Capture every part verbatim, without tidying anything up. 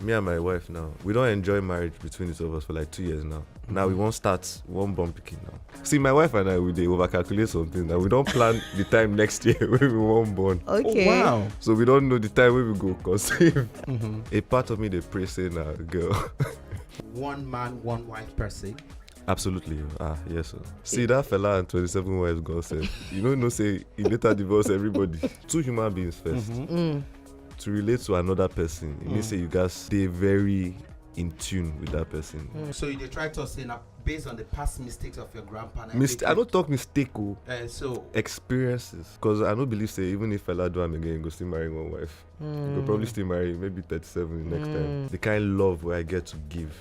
Me and my wife now, we don enjoy marriage between the two of us for like two years now. Now we wan start, we wan born pikin now. See, my wife and I, we dey overcalculate something. Now we don plan the time next year when we wan born. Okay. Oh, wow. So we don know the time wey we go conceive. A part of me dey pray say na girl. One man, one wife per se. Absolutely. Ah, yes, sir. See that fella and twenty-seven wives, God said. You don't know say he later divorce everybody. Two human beings first. To relate to another person, it means say you guys stay very in tune with that person. So you dey try to say now based on the past mistakes of your grandpa. Mist- I don't talk mistake, oh. Uh, so Experiences, because I don't believe say even if fella do am again, he go still marry one wife. He go probably still marry maybe thirty-seven the next time. The kind love where I get to give.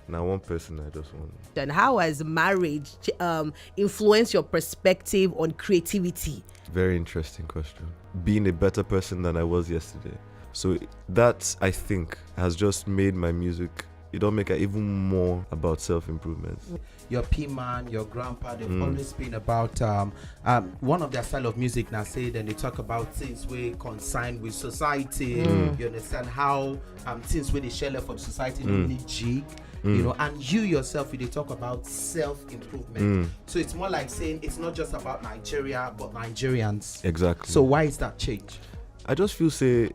Now one person I just want. Then how has marriage ch- um, influenced your perspective on creativity? Very interesting question. Being a better person than I was yesterday. So that, I think, has just made my music, it don't make it even more about self-improvement. Your P-Man, your grandpa, they've always been about um, um, one of their style of music now say then they talk about things we concern with society. You understand how um, things where they share for the society don't need jig. You know, and you yourself, you dey talk about self-improvement. So it's more like saying it's not just about Nigeria, but Nigerians. Exactly. So why is that change? I just feel say,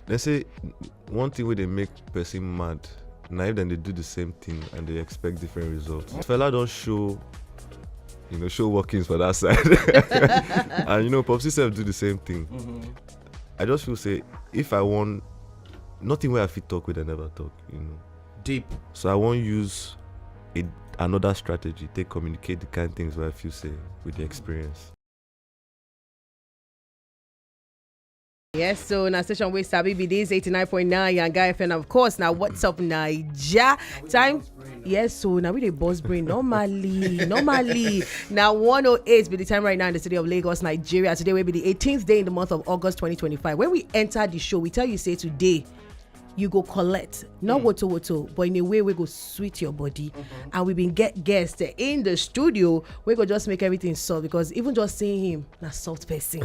they say one thing where they make person mad, now if then they do the same thing and they expect different results. Fella don't show, you know, show workings for that side. And you know, Popsy self do the same thing. I just feel say if I want nothing where I fit talk with, I never talk, you know. Deep. So I won't use a, another strategy. They communicate the kind things where I feel say with the experience. Yes, so now station we sabi be this eighty-nine point nine Yanga F M, of course. Now what's up, Niger? Time. Yes, so now we dey boss brain normally, normally. Now one oh eight be the time right now in the city of Lagos, Nigeria. Today will be the eighteenth day in the month of August twenty twenty-five. When we enter the show, we tell you say today you go collect, not woto woto, but in a way we go sweet your body. And we been get guests eh, in the studio, we go just make everything soft, because even just seeing him, na soft person.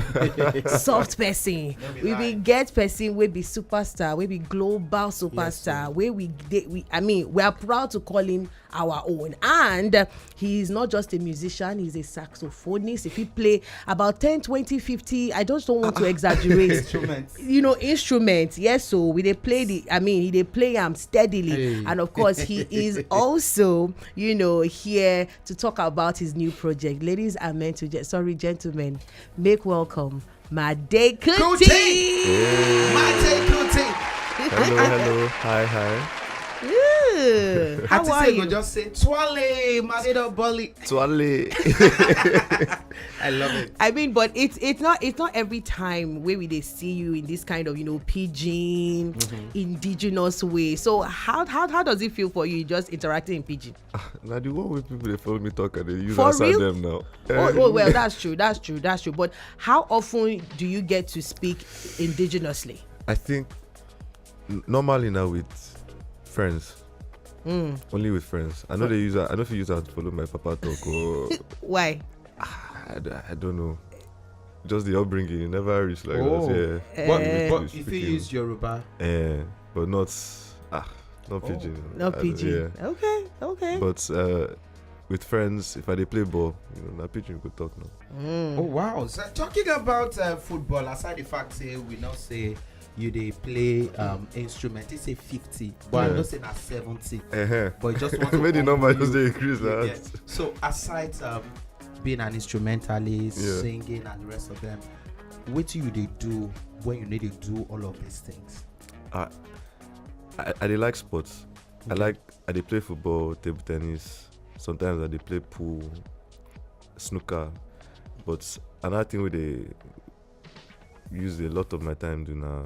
Soft person. We been get person we be superstar, we be global superstar, where we, dey- we, I mean, we are proud to call him our own. And he is not just a musician, he's a saxophonist. If he play about ten, twenty, fifty, I just don't want to exaggerate. Instruments. You know, instruments. Yes, so we they play the, I mean, he they play him steadily. Hey. And of course, he is also, you know, here to talk about his new project. Ladies and men, to ge- sorry, gentlemen, make welcome Made Kuti. Kuti. Mate Kuti. Hello, hello, hi, hi. Ooh, how Ati are say you? Go just say Twale, Mate Boli. Twale. I love it. I mean, but it's it's not it's not every time where we they see you in this kind of, you know, pidgin, indigenous way. So how how how does it feel for you just interacting in pidgin? Now the one way people they follow me talk and they use For answer real? Them now. Oh, oh well, that's true, that's true, that's true. But how often do you get to speak indigenously? I think n- normally now with friends. Only with friends. I know they use that. I know if you use that to follow my papa talk. Or Why? I, d- I don't know. Just the upbringing. It never reached like Oh. that. Yeah. But, Eh. but if you Speaking- use Yoruba, Eh, but not ah, not Oh. pidgin. Not I- pidgin. Yeah. Okay, okay. But uh, with friends, if I dey play ball, you know, na pidgin we go talk now. Oh wow! So talking about uh, football, aside the fact say we not say you they play um, instrument, it's a fifty, but I Yeah. know say na seventy. Uh-huh. But it just want to Make the come number to just you. dey increase Yeah, now. yeah. So aside um, being an instrumentalist, Yeah. singing, and the rest of them, what do you they do when you need to do all of these things? I I, I dey like sports. I like I dey play football, table tennis. Sometimes I dey play pool, snooker. But another thing we dey use a lot of my time do na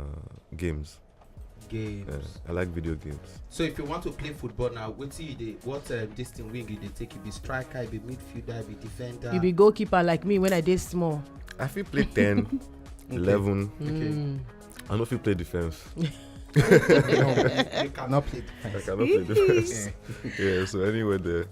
games. Games. Yeah, I like video games. So if you want to play football now, what do you do? What uh, this thing wing you dey take? You be striker, you be midfielder, you be defender. You be goalkeeper like me when I did small. I fit play ten, eleven. Okay. I no fit play defense. No, you cannot play I defense. Cannot play defense. Yeah, so anywhere there.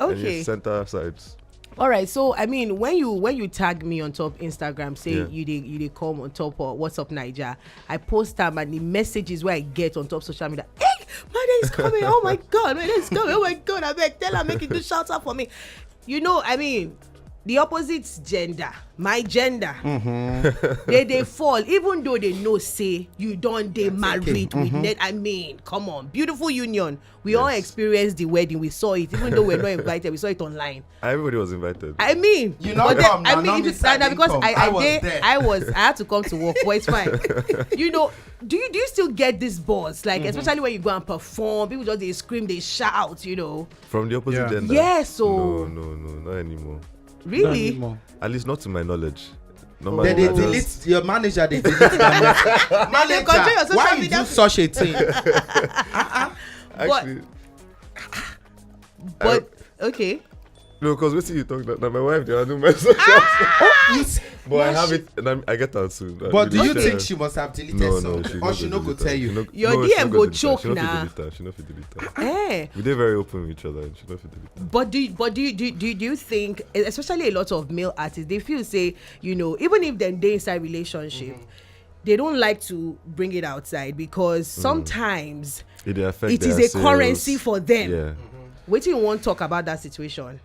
Any Okay. Center sides. All right, so I mean, when you when you tag me on top Instagram, say yeah. you they you they come on top or what's up, Niger? I post them and the messages where I get on top social media. Hey, my day is coming! Oh my god, my day is coming! Oh my god, I beg, tell her make it do shout out for me. You know, I mean, the opposite gender, my gender, mm-hmm. they they fall, even though they know say you don't they married mm-hmm. with net. I mean, come on, beautiful union. We yes. all experienced the wedding. We saw it, even though we're not invited. We saw it online. Everybody was invited. I mean, you know, come, I mean, if it's that because I, I, I was there. I was, I had to come to work, but it's fine. You know, do you do you still get this buzz? Like, mm-hmm. especially when you go and perform, people just they scream, they shout. You know, from the opposite yeah. gender. Yes, yeah, so no, no, no, not anymore. Really? Not anymore. At least not to my knowledge. Normally, they, they delete your manager. They delete. Manager, why you do such a thing? Actually, but okay. No, because wetin you talk that na my wife dey handle my social. Ah! Oh, you see, but I have it, and I'm, I get am too. But do you think she must have deleted no, no, something, or she no go tell you? Your D M go choke now. She no fit delete am. Eh. We dey very open with each other, and she no fit delete am. But do but do you, do do you think, especially a lot of male artists, they feel say, you know, even if dem dey inside relationship. Mm-hmm. They don't like to bring it outside because mm. sometimes it, it is a currency for them. Yeah. Mm-hmm. What do you want to talk about that situation?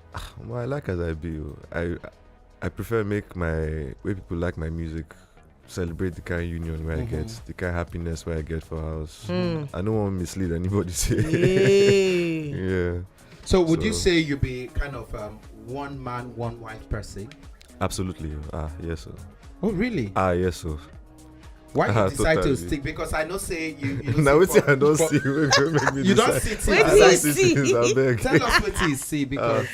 Well, I like as I be. I I prefer make my way people like my music celebrate the kind of union where mm-hmm. I get, the kind of happiness where I get for house. Mm. I don't want to mislead anybody. Say. Yeah. So would so. you say you be kind of um, one man, one wife person? Absolutely. Ah, yes, sir. Oh, really? Ah, yes, sir. Why you decide totally. to stick? Because I know say you. you now wetin I don see. You don see things. Wetin you see? Tell us wetin you see because. Uh,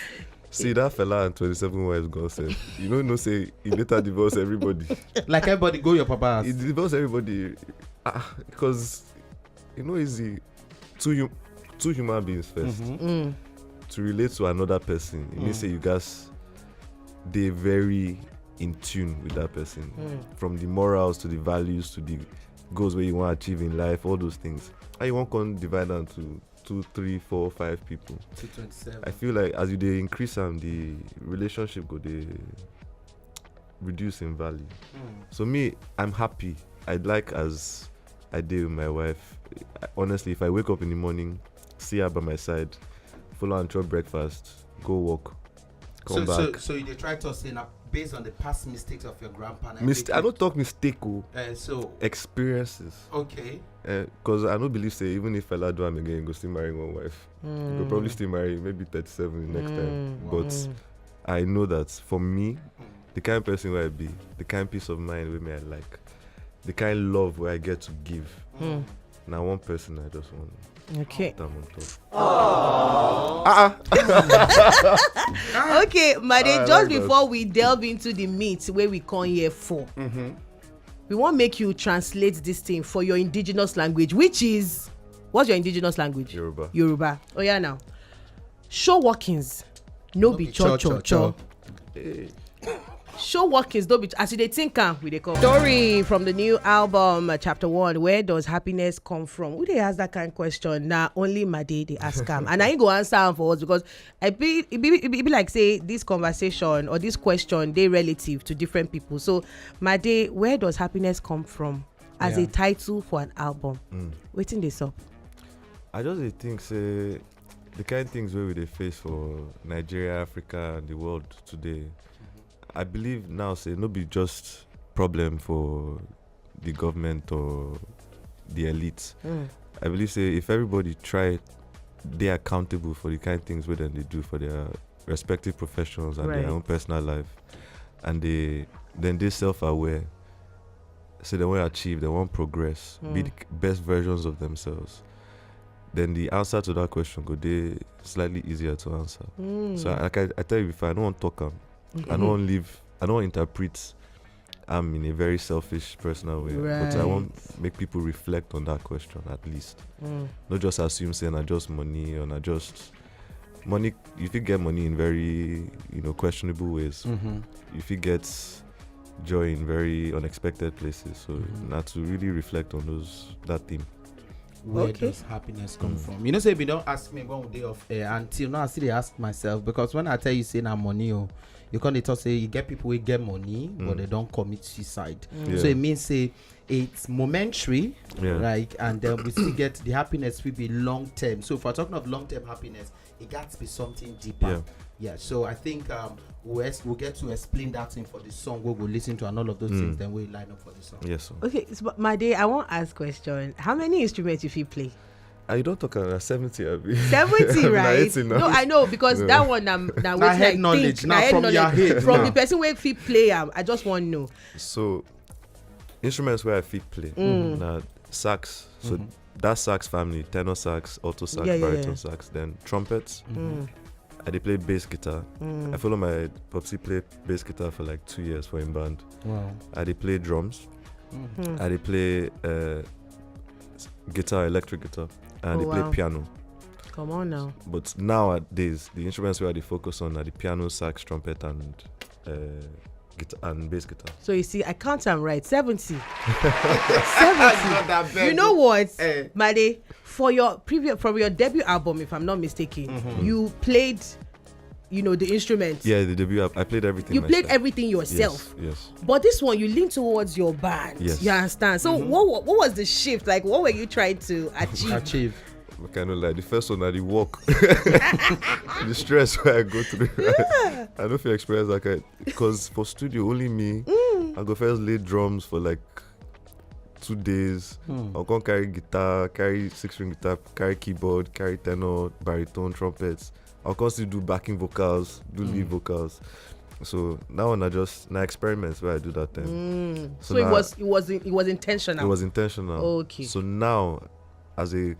see that fella and twenty-seven wives God send. You know, no say he later divorce everybody. Like everybody go your papa house. He divorce everybody, ah, because you know easy. Two hum, two human beings 1st mm-hmm. mm. To relate to another person, it mm. means say you guys they very in tune with that person mm. from the morals to the values to the goals where you want to achieve in life, all those things. And you won't come divide them to two, three, four, five people. Two twenty-seven. I feel like as you they increase them, the relationship go they reduce in value. Mm. So me, I'm happy. I'd like as I did with my wife. Honestly, if I wake up in the morning, see her by my side, follow and chop breakfast, go work, come so, back. So, so you try to say now based on the past mistakes of your grandpa. Mist- I don't talk mistake, oh. Uh, so experiences. Okay. Because uh, I don't believe say even if fella do am again, go still marry one wife. Mm. You go probably still marry maybe thirty-seven next mm. time. But mm. I know that for me, mm. the kind of person where I be, the kind of peace of mind with me I like, the kind of love where I get to give. Mm. Now one person I just want. Okay. Uh-uh. Okay, Made, uh, just before we delve into the meat where we come here for, mm-hmm. we want make you translate this thing for your indigenous language, which is, what's your indigenous language? Yoruba. Yoruba. Oh yeah, now. Show workings. No be cho cho cho. Show workings, no be as you dey think am, we dey come. Story from the new album, uh, chapter one. Where does happiness come from? Who dey ask that kind of question? Nah, only Made dey ask am, and I ain't go answer am for us because I be it be, it be, it be like say this conversation or this question they relative to different people. So, Made, where does happiness come from as yeah. a title for an album? Mm. Waiting this up. I just think say the kind of things where we they face for Nigeria, Africa, and the world today. I believe now say no be just problem for the government or the elite. Mm. I believe say if everybody try, they accountable for the kind of things where then they do for their respective professions and right. their own personal life, and they then they self-aware, so they want to achieve, they want progress, mm. be the best versions of themselves. Then the answer to that question could be slightly easier to answer. Mm. So like I, I tell you before, I don't want to talk. I don't live. I don't interpret. I'm in a very selfish personal way, right. But I want make people reflect on that question at least. Mm. Not just assume saying I just money or I just money. If you get money in very you know questionable ways, mm-hmm. If you get joy in very unexpected places, so mm-hmm. Now to really reflect on those that theme. Where okay. does happiness come mm. from? You know, say if you don't ask me when we dey off air until now, I still ask myself, because when I tell you say na money, oh, you can't talk say you get people who get money, mm. but they don't commit suicide. Mm. Yeah. So it means say it's momentary, yeah. right? And then we still get the happiness will be long term. So if we're talking of long term happiness, it got to be something deeper. Yeah. Yeah, so I think um, we'll, we'll get to explain that thing for the song we will listen to and all of those mm. things. Then we line up for the song. Yes, sir. Okay, so my day, I won't ask question. How many instruments if you play? I don't talk about seventy, abi? seventy, right? No, I know, because no. that one, um, now head knowledge, now from your head. From the person where fit play, um, I just want to know. So, instruments where I fit play, mm. now sax. So, mm-hmm. that sax family, tenor sax, alto sax, yeah, yeah, baritone yeah. sax, then trumpets. Mm. I dey play bass guitar. Mm. I follow my popsy play bass guitar for like two years for him band. Wow. I dey play drums. Mm. I dey play uh, guitar, electric guitar, and oh, I dey play wow. piano. Come on now. But nowadays, the instruments where I dey focus on are the piano, sax, trumpet, and uh, guitar and bass guitar. So you see, I count am right. seventy. seventy. You know what, eh. Made? For your previous, from your debut album, if I'm not mistaken, mm-hmm. you played, you know, the instruments. Yeah, the debut album. I played everything. You myself. played everything yourself. Yes, yes. But this one, you lean towards your band. Yes. You understand? So mm-hmm. what what was the shift? Like, what were you trying to achieve? achieve. I cannot lie. The first one, I the work, the stress where I go through. Right? Yeah. I don't feel experience like I because for studio only me. Mm. I go first lay drums for like two days. Mm. I'll come carry guitar, carry six string guitar, carry keyboard, carry tenor, baritone, trumpets. I'll come still do backing vocals, do mm. lead vocals. So now I just now experiments where I do that thing. Mm. So, so it was it was it was intentional. It was intentional. Okay. So now, as a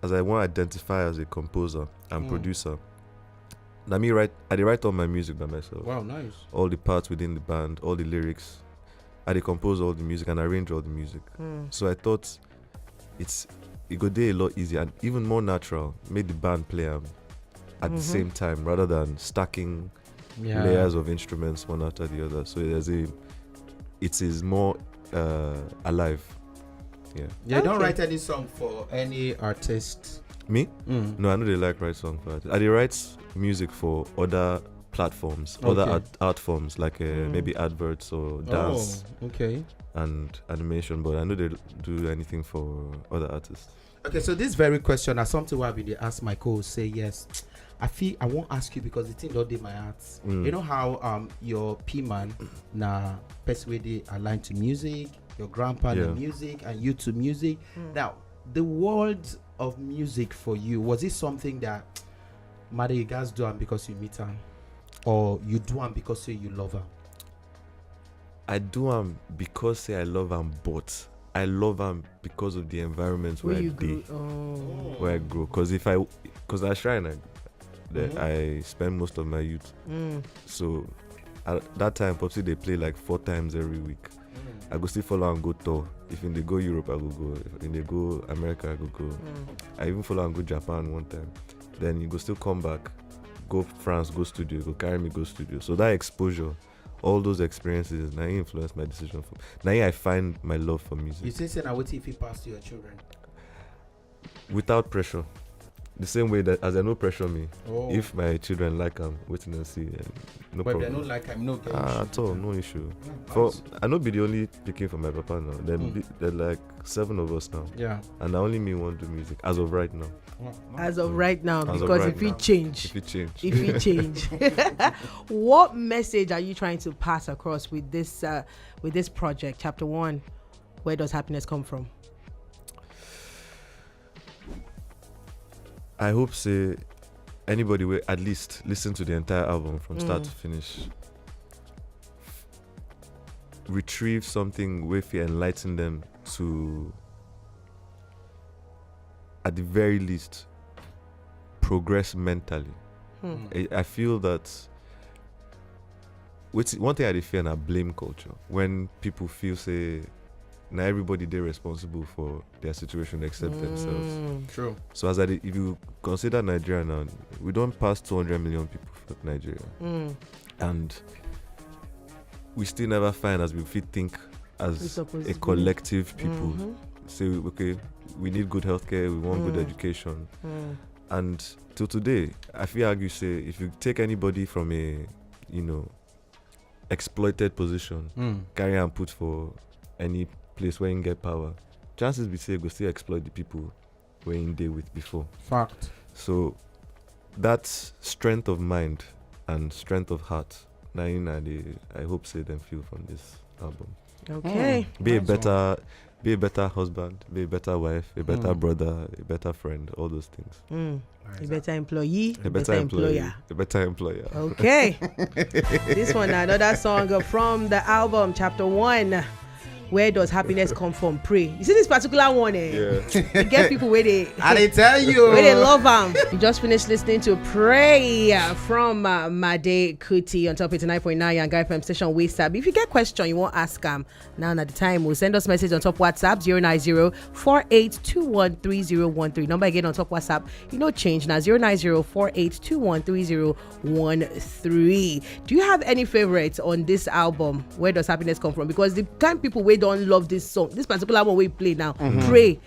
as I want to identify as a composer and mm. producer, now me write I dey write all my music by myself. Wow, nice. All the parts within the band, all the lyrics. I dey compose all the music and arrange all the music. Mm. So I thought it's it go dey a lot easier and even more natural. Make the band play am at mm-hmm. the same time rather than stacking yeah. layers of instruments one after the other. So there's a it is more uh, alive. Yeah. You okay. don't write any song for any artist. Me? Mm. No, I know they like write song for artists. I dey write music for other platforms, okay. other art, art forms like uh, mm. maybe adverts or dance. Oh, okay. And animation, but I know they do anything for other artists. Okay, so this very question is something where I been dey ask my co say yes. I feel I won't ask you because the thing don't dey my heart. Mm. You know how um your P man na person wey dey aligned to music, your grandpa yeah. na music, and you to music. Mm. Now the world of music for you, was it something that Made, you guys do am because you meet am, or you do am because say you love am? I do am because say I love am, but I love am because of the environment where, where I dey, oh. where I grow. Because if I, because I shrine, I, mm-hmm. I spend most of my youth. Mm. So at that time, Popsy they play like four times every week. Mm. I go still follow and go tour. If in they go Europe, I go go. If in they go America, I go go. Mm. I even follow and go Japan one time. Then you go still come back, go France, go studio, go carry me go studio. So that exposure, all those experiences, now influence my decision for. Now I find my love for music. You say say na wetin if you pass to your children. Without pressure. The same way that as I no pressure me, oh. if my children like am, waiting and see, um, no but problem. But they don't like am, no get ah, at all, no issue. Mm, for I know be the only picking for my papa now. Then mm. be, they're like seven of us now. Yeah. And I only me want to do music as of right now. As of right now, as because right if it change, if it change, if it change, what message are you trying to pass across with this uh, with this project, chapter one? Where does happiness come from? I hope say anybody will at least listen to the entire album from start mm. to finish. Retrieve something wey fit enlighten them to, at the very least, progress mentally. Hmm. I, I feel that wait, one thing I dey fear na blame culture. When people feel say na everybody dey responsible for their situation except mm. themselves. True. So as I dey, if you consider Nigeria now, we don't pass two hundred million people for Nigeria. Mm. And we still never find as we fit think as a collective people. Mm-hmm. Say, okay, we need good healthcare, we want good education. And till today, I feel argue say if you take anybody from a, you know, exploited position, Mm. carry and put for any place where you get power, chances be say go still exploit the people where you dey with before. Fact. So that strength of mind and strength of heart, na in I dey, I hope say them feel from this album. Okay. Be a Nice one. better, be a better husband, be a better wife, a better Mm. brother, a better friend, all those things. Mm. Nice. A better employee, A better employee, a better employer. Okay. This one, another song from the album, Chapter One. Where does happiness come from? Pray. You see this particular one, eh? Yeah. You get people where they I dey tell you. where they love am. You just finished listening to Pray from uh, Made Kuti on top eighty-nine point nine Yanga F M station. We Sabi. If you get question, you won't ask am. Now, at the time, we'll send us message on top WhatsApp zero nine zero four eight two one three zero one three. Number again on top WhatsApp, you know, change now zero nine zero four eight two one three zero one three. Do you have any favorites on this album? Where does happiness come from? Because the kind people we don't love this song, this particular one we play now, Pray.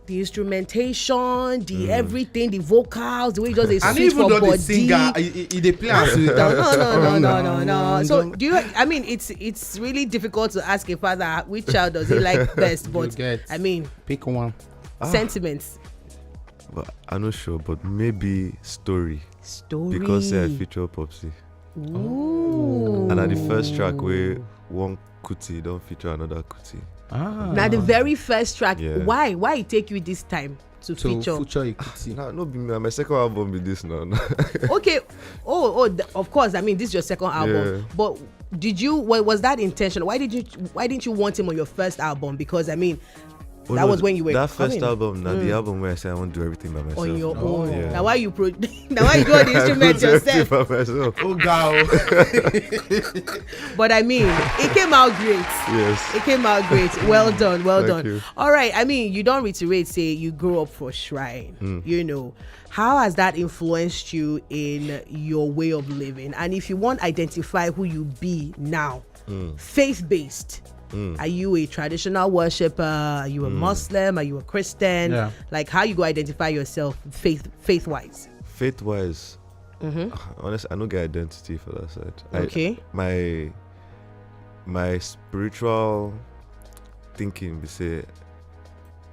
The instrumentation, the everything, the vocals, the way you just dey And sweet even for though the body. Singer, he, he, he dey play as No, no, no, no, no, no, no. So do you? I mean, it's it's really difficult to ask a father which child does he like best. But get. I mean, Pick one. Sentiments. But I'm not sure, but maybe Story. Story. Because say I feature Popsy. Ooh. And at the first track, we one Kuti don't feature another Kuti. Ah. Now the very first track. Yeah. Why? Why it take you this time to To feature? Future Ikuti. Nah, no be me. Na my second album be this now. Okay. Oh, oh. Th- of course. I mean, this is your second album. Yeah. But did you? What was that intentional? Why did you? Why didn't you want him on your first album? Because I mean, Oh, that no, was when you were that first coming. album, now Mm. the album where I say I won't do everything by myself. On your Oh, own. Yeah. Now why you pro? Now why you do all the instruments Do everything yourself? by myself. Oh, girl. But I mean, it came out great. Yes. It came out great. Well done. Well Thank done. you. All right. I mean, you don't reiterate. Say you grew up for Shrine. Mm. You know, how has that influenced you in your way of living? And if you want identify who you be now, Mm. faith based. Mm. Are you a traditional worshiper? Are you a Mm. Muslim? Are you a Christian? Yeah. Like how you go identify yourself faith faith wise? Faith wise, Mm-hmm. honestly, I no get identity for that side. I, Okay. my my spiritual thinking be say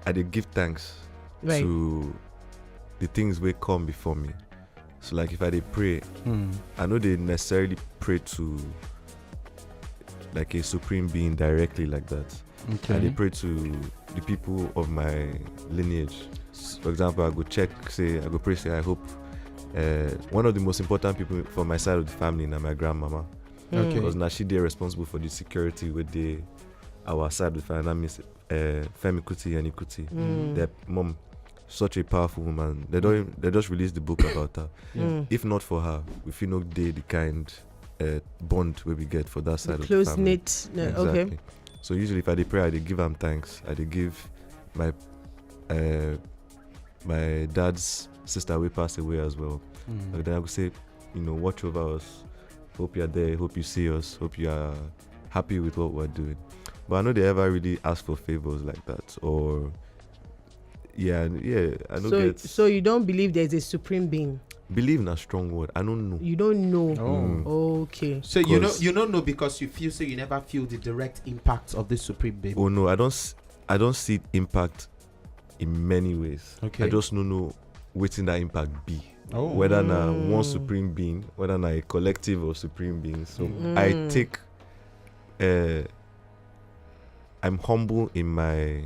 I dey give thanks Right. to the things wey come before me. So like if I dey pray, Hmm. I no dey necessarily pray to like a supreme being directly like that. I dey Okay. pray to the people of my lineage. For example, I go check, say, I go pray, say, I hope uh, one of the most important people for my side of the family na my grandmama. Okay. Because now she dey responsible for the security with the our side of the family. That means uh, Femi Kuti and Ikuti. Mm. Their mom, such a powerful woman. They don't. They just released the book about her. Yeah. Mm. If not for her, we feel no day the kind uh, bond where we get for that side The of the close family. knit. No, okay. So usually, if I dey pray, I dey give am thanks. I dey give my uh, my dad's sister we passed away as well. Hmm. But then I would say, you know, watch over us. Hope you're there. Hope you see us. Hope you are happy with what we're doing. But I know they ever really ask for favors like that, or yeah, yeah. I know So, get so you don't believe there's a supreme being? Believe in a strong word. I don't know. You don't know. Oh. Mm. Okay. So you know 'Cause- you don't know because you feel so you never feel the direct impact of this supreme being. Oh no, I don't. s- I don't see impact in many ways. Okay. I just don't know wetin that impact be. Oh. Whether na one Mm. supreme being, whether na a collective of supreme beings. So Mm. I take. Uh, I'm humble in my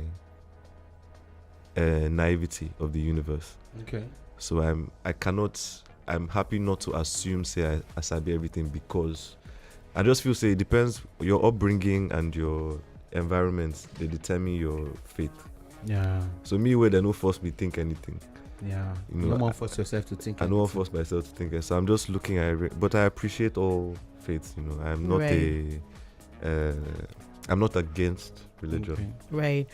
uh, naivety of the universe. Okay. So I'm. I cannot. I'm happy not to assume say I, I sabi everything because I just feel say it depends your upbringing and your environment. They determine your faith. Yeah. So me where they no force me think anything. Yeah. You You know, don't want I- to force yourself to think. I don't want Anything. Force myself to think. So I'm just looking at it, but I appreciate all faiths. You know, I'm not Right. a. Uh, I'm not against religion. Okay. Right.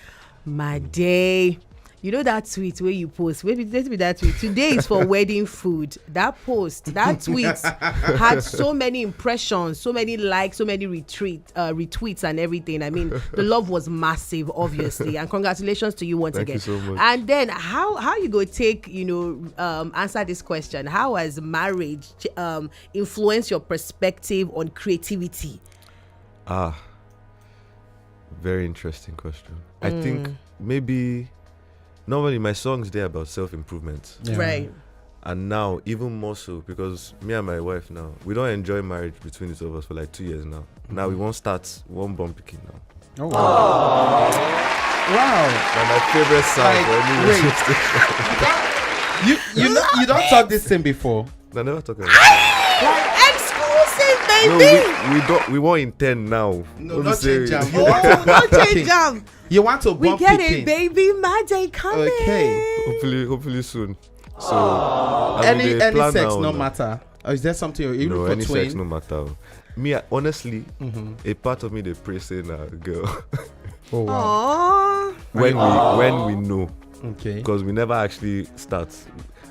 My day. You know that tweet where you post? Where did be that tweet? Today is for wedding food. That post, that tweet had so many impressions, so many likes, so many retweet, uh, retweets and everything. I mean, the love was massive, obviously. And congratulations to you once Thank you again. So much. And then how how you go take, you know, um, answer this question? How has marriage ch- um, influenced your perspective on creativity? Ah, very interesting question. I think maybe normally my songs there about self improvement, Yeah. Right. And now even more so because me and my wife now we don't enjoy marriage between the two of us for like two years now. Now we won't start one bump picking now. Oh wow. Wow. Now my favorite sound Like, for any wait. radio station. You you know, you don't talk this thing before. I never talk about it. Exclusive, No, baby. we, we don't. We won't intend now. No, What not we say- change am. Oh, not change am. You want to We bump get picking. A baby magic coming. Okay. Hopefully, hopefully soon. So I mean, Any they any plan sex now, no now. matter. Or is there something even No, for any twin? Sex no matter. Me, I- honestly, Mm-hmm. a part of me they pray say na girl. Oh wow. Aww. When we when we know, Okay. Because we never actually start.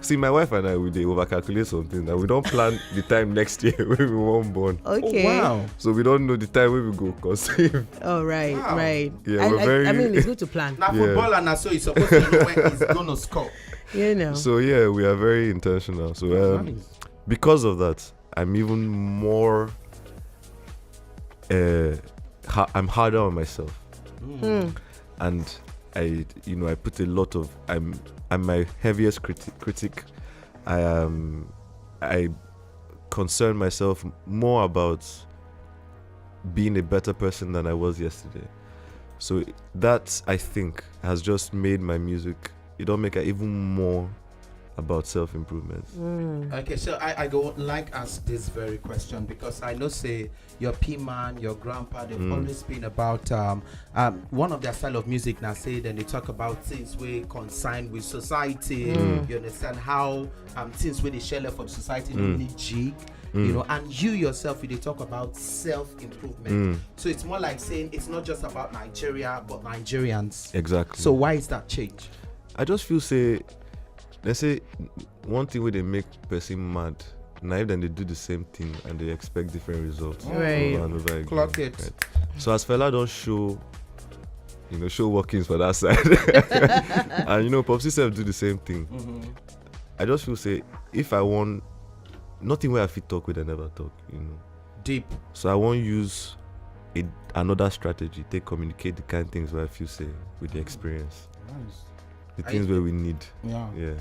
See, my wife and I we they overcalculate something that we don't plan the time next year when we won't born. Okay. Oh, wow. So we don't know the time we will go conceive. All right, Wow. right. Yeah, I, we're I, very- I mean, it's good to plan. Now Yeah. Footballer now, so you're supposed to know when he's gonna score. You know. So yeah, we are very intentional. So um, Nice. Because of that, I'm even more uh, ha- I'm harder on myself, Hmm. and I, you know, I put a lot of I'm I'm my heaviest criti- critic. I um I concern myself more about being a better person than I was yesterday. So that I think has just made my music. It don't make it even more about self improvement. Okay, so I, I go like ask this very question because I know say your P man, your grandpa, they've always been about um, um one of their style of music now say then they talk about things we concern with society. You understand how um things with the share from society really jig. You know, and you yourself, you dey talk about self improvement. So it's more like saying it's not just about Nigeria but Nigerians. Exactly. So why is that change? I just feel say they say one thing where they make person mad. Now if then they do the same thing and they expect different results Right. over and over again. Clock it. Right? So as Fela don't show, you know, show workings for that side, and you know, Popsy self do the same thing. I just feel say if I want nothing where I fit talk with, I never talk. You know, Deep. so I won't use a, another strategy. They communicate the kind things where I feel say with the experience, the things where we need. Yeah. Yeah.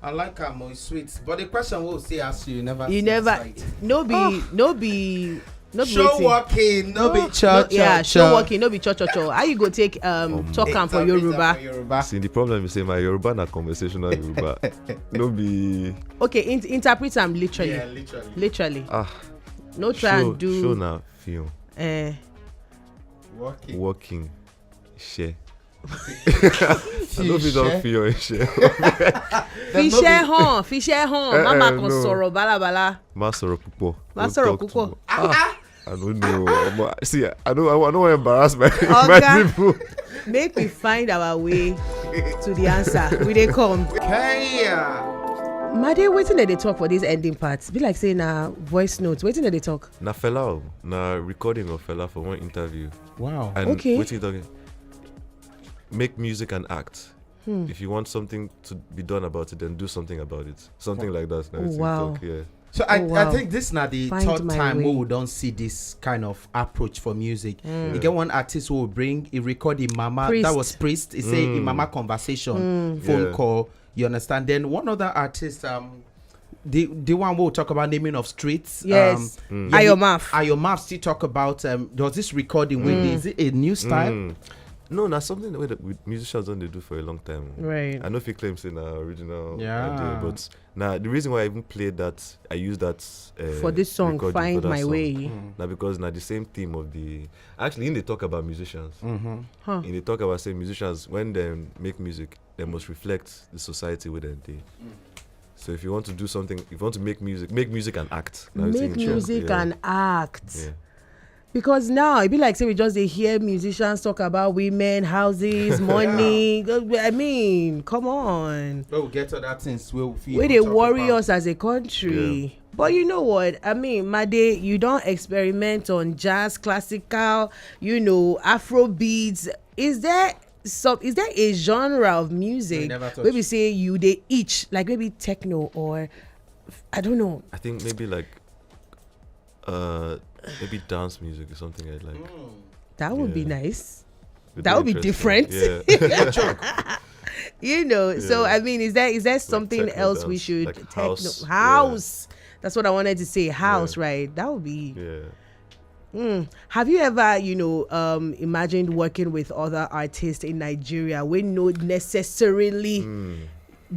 I like how more sweet. But the question will say ask you, you never You say never. ask it. No be. No be. No be Show wetin. Working, no be Oh, cho no, cho yeah, cho. Show working, no be cho cho cho. How you go take um talk am for Interpret am Yoruba? For Yoruba. See, the problem is say my Yoruba na conversational Yoruba. No be Okay, in- interpret am literally. Yeah, literally. Literally. Ah, No try show, and do. Show na film. Eh. Working. Working. Share. I know if you don't feel and share. Fi iṣẹ́ hàn, fi iṣẹ́ hàn, Eh, má máa eh, kàn no. Sọ̀rọ̀ bálabàla. Má sọ̀rọ̀ púpọ̀. Má Don't sọ̀rọ̀ talk púpọ̀. Too much. Ah, I don't know. Omo, see, I don't, I don't want to embarrass my, my Oga. People. Make we find our way to the answer. We dey come. Kenya. Made, wetin dem dey talk for this ending part? Be like say na voice note. Wetin dem dey talk? Na Fela, o. Na recording of Fela for one interview. Wow. And Okay. Wetin you talking? Make music and act. If you want something to be done about it, then do something about it. Something like that. Na Oh, wetin you wow. Talk, yeah. So I, Oh, I wow. Think this na the Find third my time way. We don't see this kind of approach for music. You get one artist who will bring, he record in mama. Priest. That was Priest. He say in mama conversation, phone Yeah. Call. You understand? Then one other artist, um, the the one we'll talk about naming of streets. Yes. Um, Ayomaf. Ayomaf still talk about um, does this recording with is it a new style? No, that's something that we, the- we musicians don't they do for a long time. Right. I know if you claim say na original Yeah. Idea, but now the reason why I even played that, I used that uh, For this song, recording Find for that My song. Way. Now because now the same theme of the actually in the talk about musicians. Huh. In the talk about say musicians when they make music, they must reflect the society where they dey. So if you want to do something, if you want to make music, make music and act. Na wetin Make you talk, music yeah. And act. Yeah. Because now e be like say we just dey hear musicians talk about women, houses, money. I mean, come on. Well, we get other things wey we fit Wey even dey talk worry about. Us as a country. But you know what? I mean, Made, you don experiment on jazz, classical, you know, Afro beats. Is there some? Is there a genre of music never where we touch. Say you dey itch, like maybe techno or I don't know. I think maybe like uh maybe dance music or something like like. That would be Yeah. Nice. It'd That would be interesting. Different. Yeah. You know. So Yeah. I mean, is there is there something Techno else we dance, should like techno house, yeah. House? That's what I wanted to say. House, Yeah. Right? That would be. Yeah. Mm. Have you ever, you know, um, imagined working with other artists in Nigeria wey no necessarily Mm.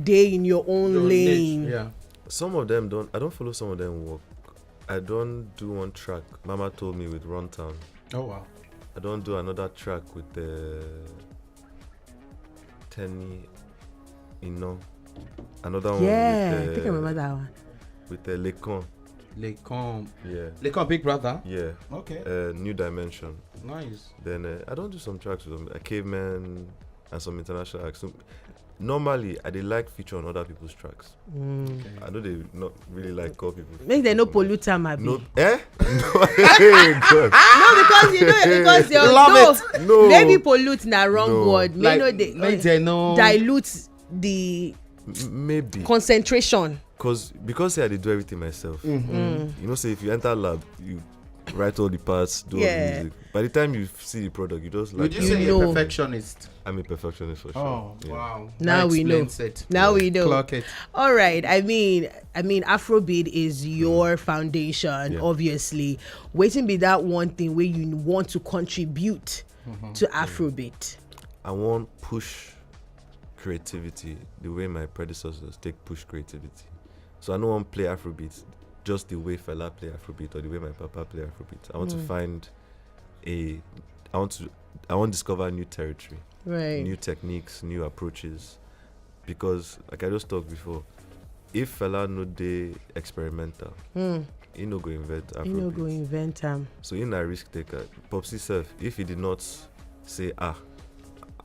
dey in your own Your niche, lane? Yeah. Some of them don't. I don't follow some of them work. I don't do one track. Mama told me with Run Town. Oh wow. I don't do another track with the Tenny Ino. Another one. Yeah, with, I uh, think I remember that one. With the Lecon. Lecon. Yeah. Lecon Big Brother. Yeah. Okay. Uh, New Dimension. Nice. Then uh, I don't do some tracks with them. A Caveman and some international acts. So, normally, I dey like feature on other people's tracks. Mm. Okay. I know they not really like call people. Make dem no feature on pollute am, abi. No, eh? No, hey, God. No, because you know, because your Love no, it. No. Maybe pollute na wrong No. word. May Like, no dey make dem no dilute the M- Maybe. Concentration. Cause because say I dey do everything myself. Mhm. Mm. You know, say if you enter lab, you write all the parts, do all Yeah. the music. By the time you see the product, you just like. Would you You say know. A perfectionist? I'm a perfectionist for sure. Oh Yeah. Wow. Now That we know. Explains it. Now we know. Clock it. All right. I mean, I mean, Afrobeat is your foundation, Yeah. Obviously. Wetin be that one thing where you want to contribute Mhm. to Afrobeat? I want push creativity the way my predecessors take push creativity. So I no wan play Afrobeat just the way Fela play Afrobeat or the way my papa play Afrobeat. I want to Mm. Find a. I want to. I want to discover new territory, Right. New techniques, new approaches, because like I just talked before, if Fela no dey experimental, Hmm. he no go invent You no Afrobeat. Go invent am. So he na risk taker. Popsy self, if he did not say, "Ah,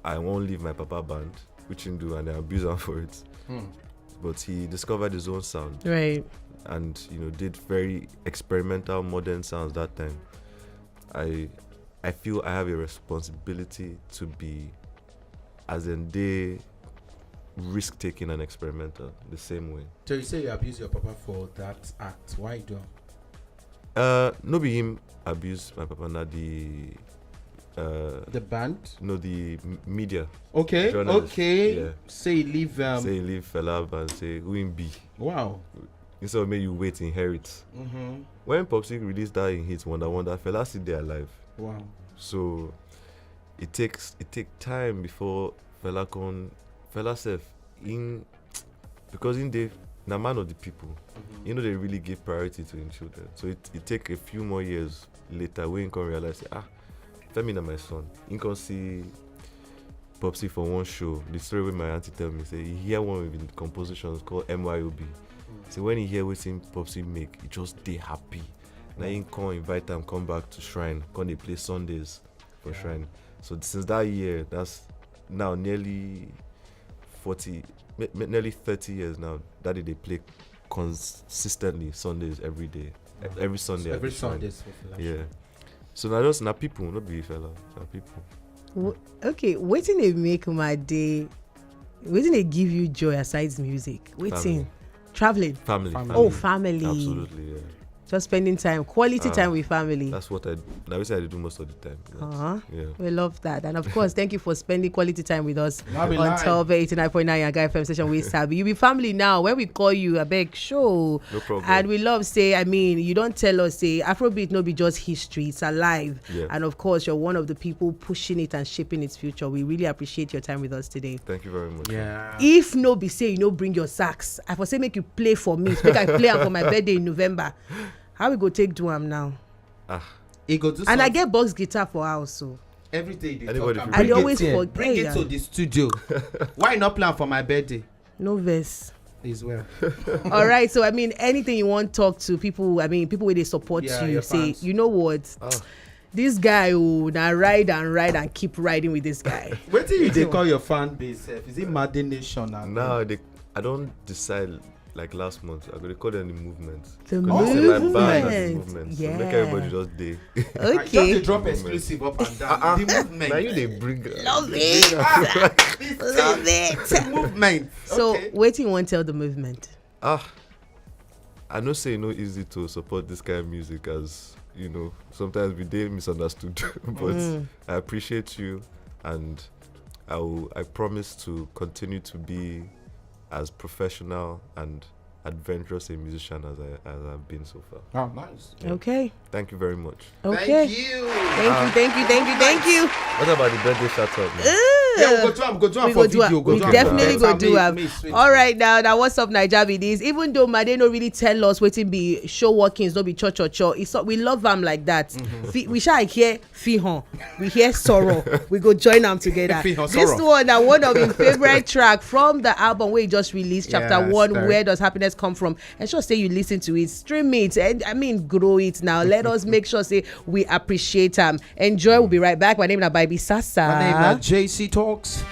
I won't leave my papa band," which he do and they abuse him for it, Hmm. but he discovered his own sound Right. And you know did very experimental modern sounds that time. I I feel I have a responsibility to be as in they risk taking and experimental the same way. So you say you abuse your papa for that act. Why do? Uh, no be him abuse my papa na the uh The band. No the m- media. Okay. Journalist, Okay. Yeah. Say you leave. Um, Say he leave Fela and say who him be. Wow. Instead of make you wait inherit. Mm-hmm. When Popsy released that in his Wonder Wonder, Fela still dey alive. Wow. So it takes it take time before Fela can Fela self in because in the na man of the people. Mm-hmm. You know they really give priority to him children. So it, it take a few more years later when he can realize say, ah, Femi na my son. He can see Popsy for one show. The story wey my auntie tell me say he hear one of him compositions called M Y O B. So when he hear wetin Popsy make, he just dey happy. Na him come invite am come back to shrine, come dey play Sundays for Yeah. shrine. So since that year, that's now nearly forty, me- me- nearly thirty years now. Daddy dey play consistently Sundays every day, e- every Sunday. At Every the shrine. Sundays for Fela. Yeah. So na just na people, no be Fela, na people. W- okay, wetin dey make my day? Wetin dey give you joy aside music? Wetin? Family. Traveling. Family. Family. Oh, family. Absolutely, yeah. Just spending time, quality Ah, time with family. That's what I. Now I say I do most of the time. But, Uh-huh. Yeah. We love that. And of course, thank you for spending quality time with us Not be on lie. Twelve eighty-nine point nine Yaga F M station. We sabi you be family now. When we call you, I beg show. No problem. And we love say, I mean, you don't tell us say Afrobeat no be just history, it's alive. Yeah. And of course, you're one of the people pushing it and shaping its future. We really appreciate your time with us today. Thank you very much. Yeah. If no be say you no bring your sax, I for say make you play for me. Make I play am for my birthday in November. How we go take do am now? He go do And I something. Get box guitar for house, so Every day they Anybody talk fit am. I dey Bring always it here. forget. Bring it Yeah. To the studio. Why not plan for my birthday? No verse. As well. All right, so I mean, anything you want to talk to people, I mean, people where they support Yeah, you, your say, fans. You know what? Ah, This guy, oh, now ride and ride and keep riding with this guy. Wetin you dey call your fan base sef? Is it Made Nation? And Now they, I don't decide. Like last month, I go dey call them the movement. The Because they say my band and the movement. Movement. Yeah. So make everybody just dey. I just dey Okay. Drop exclusive up and down. The movement. Now you dey bring. Love it. Ah, this Love thing. it. Movement. So, Okay. Wetin you wan tell the movement? Ah, I know say e no easy to support this kind of music, as you know, sometimes we dey misunderstood. But I appreciate you, and I will, I promise to continue to be as professional and adventurous a musician as I as I've been so far. Oh, nice. Okay. Thank you very much. Okay. Thank you. Thank you, thank you, thank you, thank you. What about the birthday shout out, man? Yeah, we go Ugh. do am, go do am We for go do am. Video, go We do am. Definitely Better go do make- am. make sweet. All right, now that What's Up Naija be this. Even though Made no really tell us wetin be show workings, no be cho cho cho. It's, we love am like that. Fi- we shall hear Fihon. We hear Sorrow. We go join them together. Fihon This Sorrow. One na one of his favorite track from the album we just released, chapter Yes, one. correct. Where does happiness come from? Ensure say you listen to it, stream it, and I mean grow it now. Let us make sure say we appreciate them. Enjoy. We'll be right back. My name is Baby Sasa. My name na J C Talks.